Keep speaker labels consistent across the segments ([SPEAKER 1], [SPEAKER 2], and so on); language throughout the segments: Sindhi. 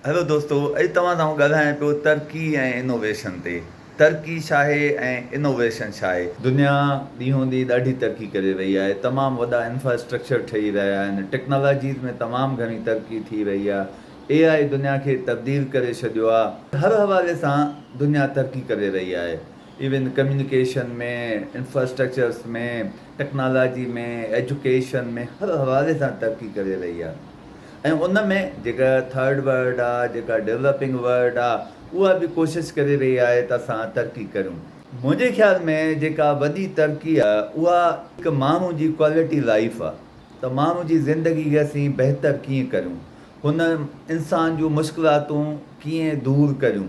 [SPEAKER 1] هيلو دوستو اڄ توهان سان آئون ڳالهايان پيو ترقي ۽ انوويشن تي. ترقي ڇاهي ۽ انوويشن ڇاهي؟ دنيا ڏينهون ڏينهن ڏاڍي ترقي ڪري رهي آهي، تمام وڏا انفراسٽرڪچر ٺهي رهيا آهن، ٽيڪنالاجيز ۾ تمام گهڻي ترقي ٿي رهي آهي، اي آء دنيا کي تبديل ڪري ڇڏيو آهي، هر حوالي سان دنيا ترقي ڪري رهي آهي، ايون ڪميونيڪيشن ۾، انفراسٽرڪچرس ۾، ٽيڪنالاجي ۾، ايجوڪيشن ۾ هر حوالي سان ترقي ڪري رهي آهي. ۽ ان ۾ جيڪا ٿرڊ ورلڊ آ جيڪا ڊولپنگ ورلڊ آ اها به ڪوشش ڪري رهي آهي ته اسان ترقي ڪريون. منهنجي خيال ۾ جيڪا وڏي ترقي آ اها هڪ ماڻهو جي ڪوالٽي لائيف آ ته ماڻهو جي زندگي کي اسين بهتر ڪيئن ڪريون هن انسان جون مشڪلاتون ڪيئن دور ڪريون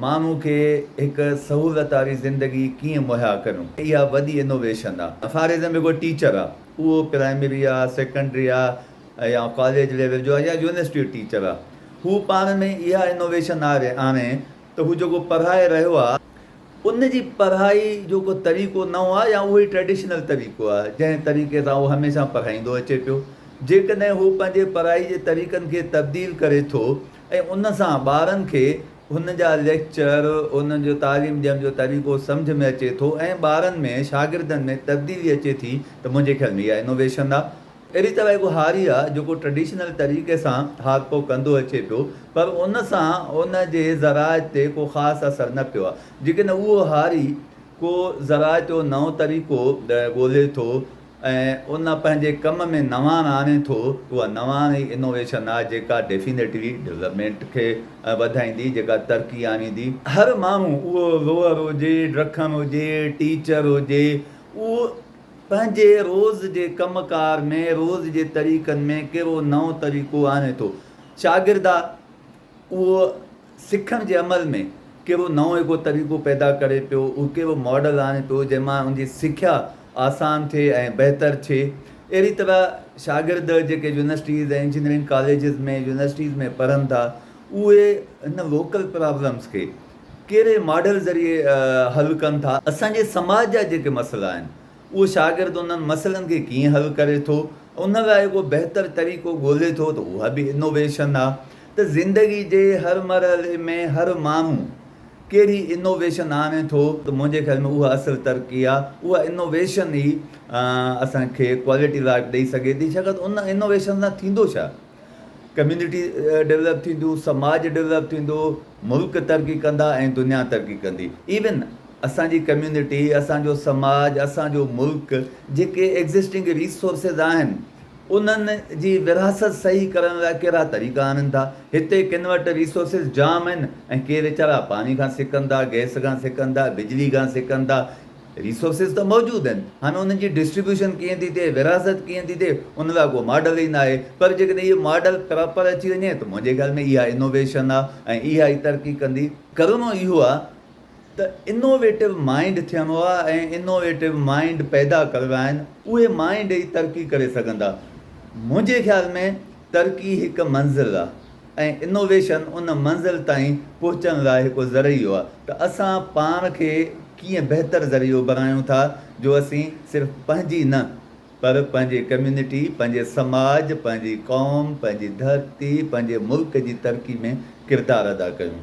[SPEAKER 1] ماڻهو کي هڪ سهولت واري زندگي ڪيئن مهيا ڪريون اها وڏي انوويشن آ. فار ايگزامپل هڪ ٽيچر آ اهو پرائمري آ سيڪنڊري آ يا ڪاليج ليول جو آهي يا يونيورسٽي جو ٽيچر آهي هو پاڻ ۾ اها انوويشن آڻي ته هو جيڪو پڙهائي رهيو آهي ان جي پڙهائي جو ڪو طريقو نئون آهي يا اهو ئي ٽريڊيشنل طريقو آهي جنهن طريقي سان هو هميشه پڙهائيندو اچي پيو جيڪڏهن هو پنهنجي پڙهائي جي طريقن کي تبديل ڪري ٿو ۽ ان سان ٻارن کي هن جا ليڪچر انهن جو تعليم ڏيڻ جو طريقو سمجهه ۾ اچي ٿو ۽ ٻارن ۾ شاگردن ۾ تبديلي اچي ٿي ته منهنجي خيال ۾ اها انوويشن آهي اهڙي طرح هڪ هاري آ جيڪو ٽريڊيشنل طريقي سان هارپو ڪندو اچي پيو پر ان سان ان جي زراعت تي ڪو خاص اثر نه پيو آ. جيڪڏهن اهو هاري ڪو زراعت جو نئون طريقو ڳولي ٿو ۽ ان پنهنجي ڪم ۾ نواڻ آڻي ٿو اها نواڻ ئي انوويشن آ جيڪا ڊيفينيٽلي ڊولپمينٽ کي وڌائيندي جيڪا ترقي آڻيندي. هر ماڻهو اهو لوهر هجي، ڊکڻ هجي، ٽيچر هجي اهو پنهنجي روز جي ڪم ڪار ۾ روز جي طريقن ۾ ڪهڙو نئون طريقو آڻي ٿو. شاگرد آ اهو سکڻ جي عمل ۾ ڪهڙو نئون هڪ طريقو پيدا ڪري پيو، اهو ڪهڙو ماڊل آڻي پيو جنهن مان ان جي سکيا آسان ٿئي ۽ بهتر ٿئي. اهڙي طرح شاگرد جيڪي يونيورسٽيز ۽ انجنيئرنگ ڪاليجز ۾ يونيورسٽيز ۾ پڙهن ٿا اهي هن لوڪل پرابلمس کي ڪهڙي ماڊل ذريعي حل ڪن ٿا. اسان جي سماج جا جيڪي مسئلا آهن اهو شاگرد انهن مسئلن کي ڪيئن حل ڪري ٿو ان لاء ڪو بهتر طريقو ڳولي ٿو ته اها به انوويشن آ ته زندگي جي هر مرحلي ۾ هر ماڻهو ڪهڙي انوويشن آڻي ٿو ته منهنجي خيال ۾ اها اصل ترقي آ اها انوويشن ئي اسان کي ڪوالٽي لائف ڏئي سگهي ٿي ڇاڪاڻ ته ان انوويشن سان ٿيندو ڇا؟ ڪميونٽي ڊولپ ٿينديون، سماج ڊولپ ٿيندو، ملڪ ترقي ڪندا ۽ دنيا ترقي ڪندي. ايون اسان جي ڪميونٽي، اسان جو سماج، اسان جو ملڪ جيڪي ايگزسٽنگ ريسورسز آهن انهن جي ورهاست صحيح ڪرڻ لاء ڪهڙا طريقا آڻن ٿا. هتي ڪن وٽ ريسورسز جام آهن ۽ ڪي ويچارا پاڻي کان سڪن ٿا، گئس کان سڪن ٿا، بجلي کان سڪن ٿا. ريسورسز ته موجود آهن، هاڻي انهن جي ڊسٽريبيوشن ڪيئن ٿي ٿئي، ورهاست ڪيئن ٿي ٿئي، ان لاء ڪو ماڊل ئي ناهي، پر جيڪڏهن اهو ماڊل پراپر اچي وڃي ته منهنجي خيال ۾ اها انوويشن آهي ۽ اها ئي ترقي ڪندي. ڪرڻو اهو آهي ته انوويٽو مائنڊ ٿيڻو آهي ۽ انوويٽو مائنڊ پيدا ڪرڻا آهن، اهي مائنڊ ئي ترقي ڪري سگهندا. منهنجي خيال ۾ ترقي هڪ منزل آهي. ۽ انوويشن ان منزل تائين پهچڻ لاء هڪ ذريعو آهي ته اسان پاڻ کي ڪيئن بهتر ذريعو بڻايون ٿا جو اسين صرف پنهنجي نه پر پنهنجي ڪميونٽي، پنهنجي سماج، پنهنجي قوم، پنهنجي ڌرتي، پنهنجي ملڪ جي ترقي ۾ ڪردار ادا ڪيون.